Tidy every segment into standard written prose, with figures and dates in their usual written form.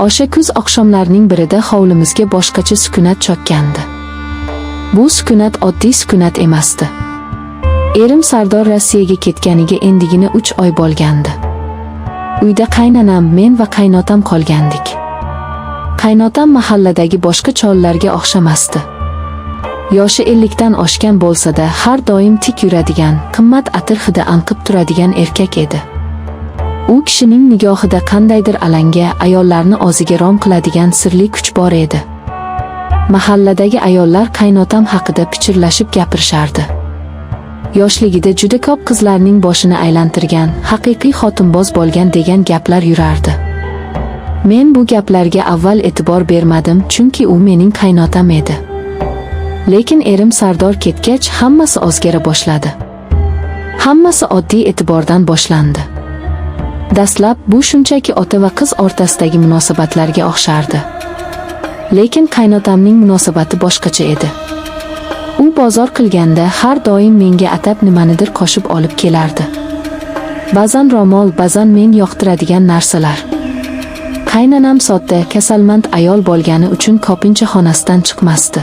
O'sha kuz oqshomlarining birida hovlimizga boshqacha sukunat cho'kkandi. Bu sukunat oddiy sukunat emasdi. Erim Sardor Rossiyaga ketganiga endigina 3 oy bo'lgandi. Uyda qaynonam, men va qaynotam qolgandik. Qaynotam mahalladagi boshqa chollarga o'xshamasdi. Yoshi 50 dan oshgan bo'lsa-da, har doim tik yuradigan, qimmat atir hidi anqib turadigan erkak edi. U kishining nigohida qandaydir alanga, ayollarni o'ziga rom qiladigan sirli kuch bor edi. Mahalladagi ayollar qaynotam haqida pichirlashib gapirishardi. Yoshligida juda ko'p qizlarning boshini aylantirgan, haqiqiy xotinboz bo'lgan degan gaplar yurardi. Men bu gaplarga avval e'tibor bermadim, chunki u mening qaynotam edi. Lekin erim Sardor ketgach, hammasi o'zgara boshladi. Hammasi oddiy e'tibordan boshlandi. Dastlab bu shunchaki ota va qiz o'rtasidagi munosabatlarga o'xshardi. Lekin qaynotamning munosabati boshqacha edi. U bozor qilganda har doim menga atab nimanidir qo'shib olib kelardi. Ba'zan ro'mol, ba'zan men yoqtiradigan narsalar. Qaynonam sodda, kasalmand ayol bo'lgani uchun ko'pincha xonasidan chiqmasdi.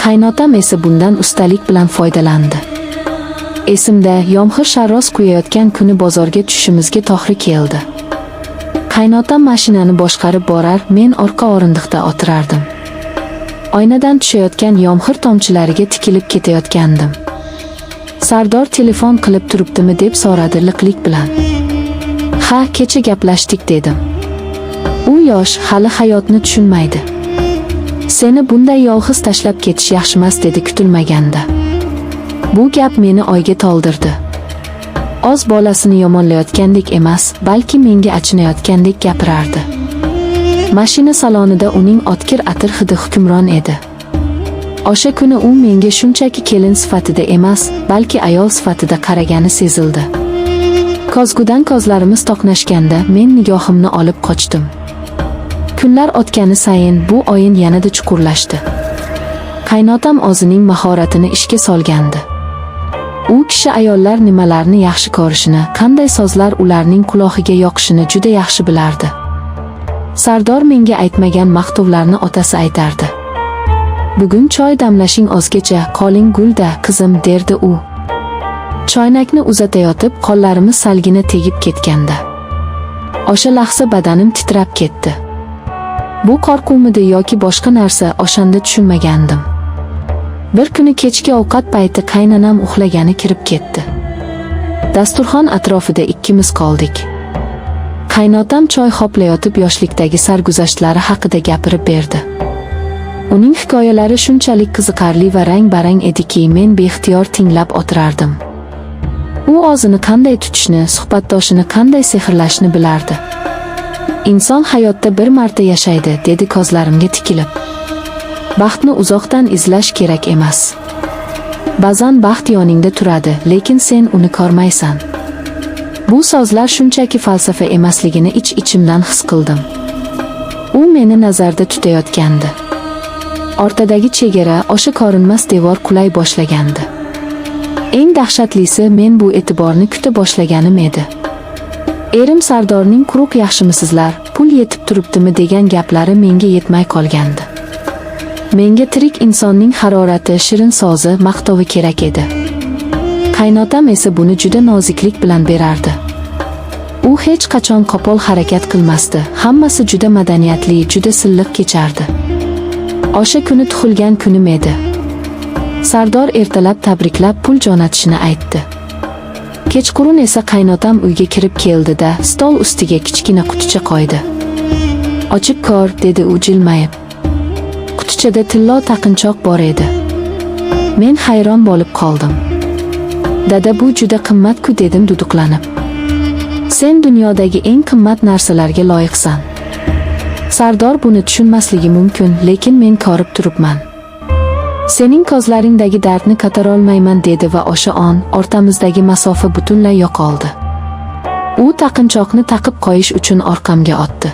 Qaynotam esa bundan ustalik bilan foydalandi. Esimda, yomg'ir sharros quyayotgan kuni bozorga tushishimizga to'g'ri keldi. Qaynotam mashinani boshqarib borar, men orqa o'rindiqda o'tirardim. Oynadan tushayotgan yomg'ir tomchilariga tikilib ketayotgandim. "Sardor telefon qilib turibdimi?" deb so'radi liqlik bilan. "Ha, kecha gaplashdik", dedim. "U yosh, hali hayotni tushunmaydi. Seni bunday yolg'iz tashlab ketish yaxshimas", dedi kutilmaganda. Bu gap meni o'yga toldirdi. O'z bolasini yomonlayotgandek emas, balki menga achinayotgandek gapirardi. Mashina salonida uning o'tkir atir hidi hukmron edi. O'sha kuni u menga shunchaki kelin sifatida emas, balki ayol sifatida qaragani sezildi. Ko'zgudan ko'zlarimiz to'qnashganda men nigohimni olib qochdim. Kunlar o'tgani sayin bu o'yin yanada chuqurlashdi. Qaynotam o'zining mahoratini ishga solgandi. U kishi ayollar nimalarni yaxshi ko'rishini, qanday so'zlar ularning qulog'iga yoqishini juda yaxshi bilardi. Sardor menga aytmagan maqtovlarni otasi aytardi. "Bugun choy damlashing o'zgacha, qo'ling gulda, qizim", derdi u. Choynakni uzatayotib, qo'llarimiz salgina tegib ketganda. O'sha lahza badanim titrab ketdi. Bu qo'rquvmidi yoki boshqa narsa, o'shanda tushunmagandim. Bir kuni kechki ovqat payti qaynonam uxlagani kirib ketdi. Dasturxon atrofida ikkimiz qoldik. Qaynotam choy hoplayotib yoshlikdagi sarguzashtlari haqida gapirib berdi. Uning hikoyalari shunchalik qiziqarli va rang-barang ediki, men beixtiyor tinglab o'tirardim. U o'zini qanday tutishni, suhbatdoshini qanday sehrlashni bilardi. "Inson hayotda bir marta yashaydi", dedi ko'zlarimga tikilib. "Baxtni uzoqdan izlash kerak emas. Ba'zan baxt yoningda turadi, lekin sen uni ko'rmaysan." Bu so'zlar shunchaki falsafa emasligini ich-ichimdan his qildim. U meni nazarda tutayotgandi. O'rtadagi chegara, o'sha ko'rinmas devor qulay boshlagandi. Eng dahshatlisi, men bu e'tiborni kuta boshlaganim edi. Erim Sardorning quruq "Yaxshimisizlar, pul yetib turibdimi?" degan gaplari menga yetmay qolgandi. Menga tirik insonning harorati, shirin so'zi, maqtovi kerak edi. Qaynotam esa buni juda noziklik bilan berardi. U hech qachon qo'pol harakat qilmasdi. Hammasi juda madaniyatli, juda silliq kechardi. O'sha kuni tug'ilgan kunim edi. Sardor ertalab tabriklab pul jo'natishini aytdi. Kechqurun esa qaynotam uyga kirib keldi-da, stol ustiga kichkina quticha qo'ydi. "Ochib ko'r", dedi u jilmayib. Qutichada tillo taqinchoq bor edi. Men hayron bo'lib qoldim. "Dada, bu juda qimmat-ku", dedim duduqlanib. "Sen dunyodagi eng qimmat narsalarga loyiqsan. Sardor buni tushunmasligi mumkin, lekin men ko'rib turibman. Sening ko'zlaringdagi dardni ko'tarolmayman", dedi va o'sha on o'rtamizdagi masofa butunlay yo'qoldi. U taqinchoqni taqib qo'yish uchun orqamga otdi.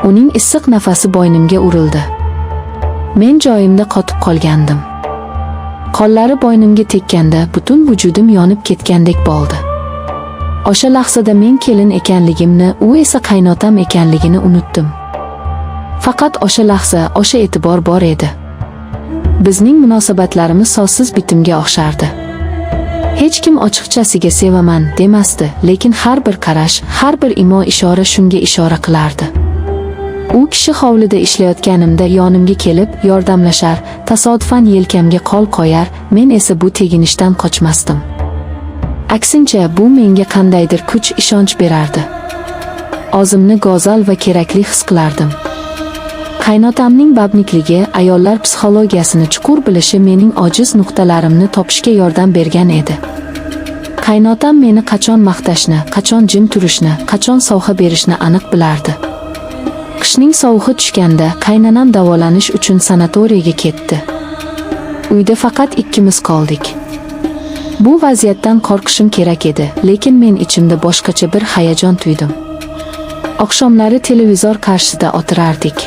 Uning issiq nafasi bo'ynimga urildi. Men joyimda qotib qolgandim. Qo'llari bo'ynimga tekkanda butun vujudim yonib ketgandek bo'ldi. O'sha lahzada men kelin ekanligimni, u esa qaynotam ekanligini unutdim. Faqat o'sha lahza, o'sha e'tibor bor edi. Bizning munosabatlarimiz so'zsiz bitimga o'xshardi. Hech kim ochiqchasiga sevaman demasdi, lekin har bir qarash, har bir imo ishora shunga ishora qilardi. U kishi hovlida ishlayotganimda yonimga kelib yordamlashar, tasodifan yelkamga qo'l qo'yar, men esa bu teginishdan qochmasdim. Aksincha, bu menga qandaydir kuch, ishonch berardi. O'zimni go'zal va kerakli his qilardim. Qaynotamning бабник ligi, ayollar psixologiyasini chuqur bilishi mening ojiz nuqtalarimni topishga yordam bergan edi. Qaynotam meni qachon maqtashni, qachon jim turishni, qachon sovg'a berishni aniq bilardi. Qishning sovug'i tushganda qaynonam davolanish uchun sanatoriyga ketdi. Uyda faqat ikkimiz qoldik. Bu vaziyatdan qo'rqishim kerak edi, lekin men ichimda boshqacha bir hayajon tuydim. Oqshomlari televizor qarshisida o'tirardik.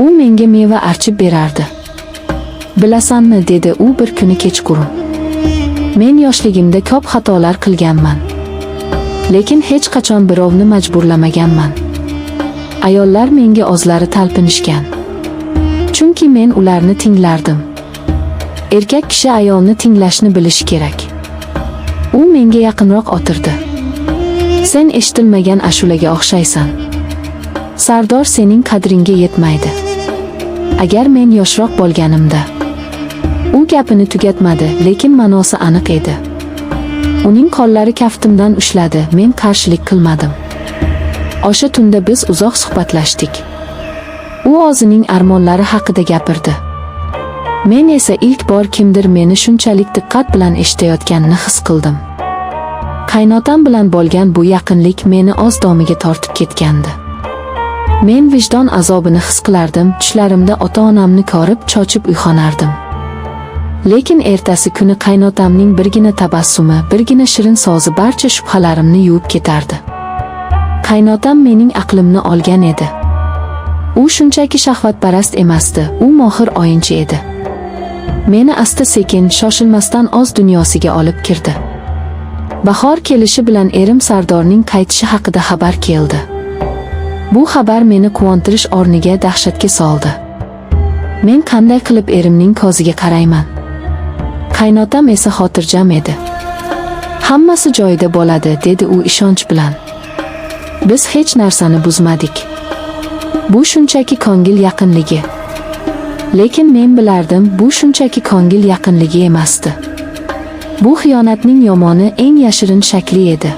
U menga meva archib berardi. "Bilasanmi," dedi u bir kuni kechqurun. "Men yoshligimda ko'p xatolar qilganman. Lekin hech qachon birovni majburlamaganman. Ayollar menga o'zlari talpinishgan. Chunki men ularni tinglardim. Erkak kishi ayolni tinglashni bilishi kerak." U menga yaqinroq o'tirdi. "Sen eshitilmagan ashulaga o'xshaysan. Sardor sening qadringga yetmaydi. Agar men yoshroq bo'lganimda." U gapini tugatmadi, lekin ma'nosi aniq edi. Uning qo'llari kaftimdan ushladi, men qarshilik qilmadim. O'sha tunda biz uzoq suhbatlashdik. U o'zining armonlari haqida gapirdi. Men esa ilk bor kimdir meni shunchalik diqqat bilan eshitayotganini his qildim. Qaynotam bilan bo'lgan bu yaqinlik meni o'z domiga tortib ketgandi. Men vijdon azobini his qilardim, tushlarimda ota-onamni ko'rib, cho'chib uyg'onardim. Lekin ertasi kuni qaynotamning birgina tabassumi, birgina shirin so'zi barcha shubhalarimni yuvib ketardi. Qaynotam mening aqlimni olgan edi. U shunchaki shahvatparast emasdi, u mohir o'yinchi edi. Meni asta-sekin, shoshilmasdan o'z dunyosiga olib kirdi. Bahor kelishi bilan erim Sardorning qaytishi haqida xabar keldi. Bu xabar meni quvontirish o'rniga dahshatga soldi. Men qanday qilib erimning ko'ziga qarayman? Qaynotam esa xotirjam edi. "Hammasi joyida bo'ladi," dedi u ishonch bilan. "Biz hech narsani buzmadik. Bu shunchaki ko'ngil yaqinligi." Lekin men bilardim, bu shunchaki ko'ngil yaqinligi emasdi. Bu xiyonatning yomoni, eng yashirin shakli edi.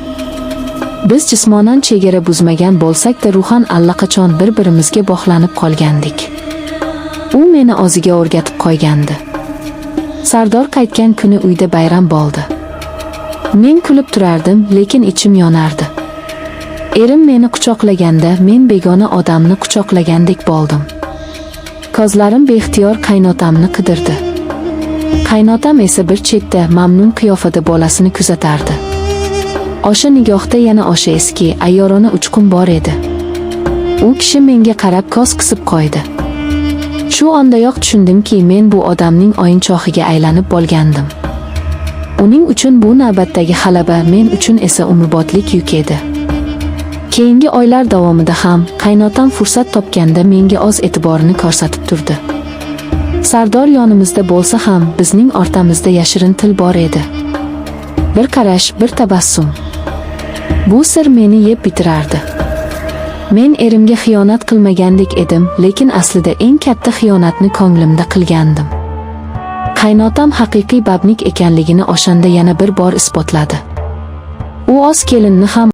Biz jismonan chegara buzmagan bo'lsak-da, ruhan allaqachon bir-birimizga bog'lanib qolgandik. U meni o'ziga o'rgatib qo'ygandi. Sardor qaytgan kuni uyda bayram bo'ldi. Men kulib turardim, lekin ichim yonardi. Erim meni quchoqlaganda men begona odamni quchoqlagandek bo'ldim. Ko'zlarim beixtiyor qaynotamni qidirdi. Qaynotam esa bir chetda mamnun qiyofada bolasini kuzatardi. O'sha nigohda yana o'sha eski ayyorona uchqun bor edi. U kishi menga qarab ko'z qisib qo'ydi. Shu ondayoq tushundimki, men bu odamning o'yinchog'iga aylanib bo'lgandim. Uning uchun bu navbatdagi g'alaba, men uchun esa umrbodlik yuk edi. Keyingi oylar davomida ham qaynotam fursat topganda menga o'z e'tiborini ko'rsatib turdi. Sardor yonimizda bo'lsa ham, bizning o'rtamizda yashirin til bor edi. Bir qarash, bir tabassum. Bu sir meni yeb bitirardi. Men erimga xiyonat qilmagandek edim, lekin aslida eng katta xiyonatni ko'nglimda qilgandim. Qaynotam haqiqiy бабник ekanligini o'shanda yana bir bor isbotladi. U o'z kelinini ham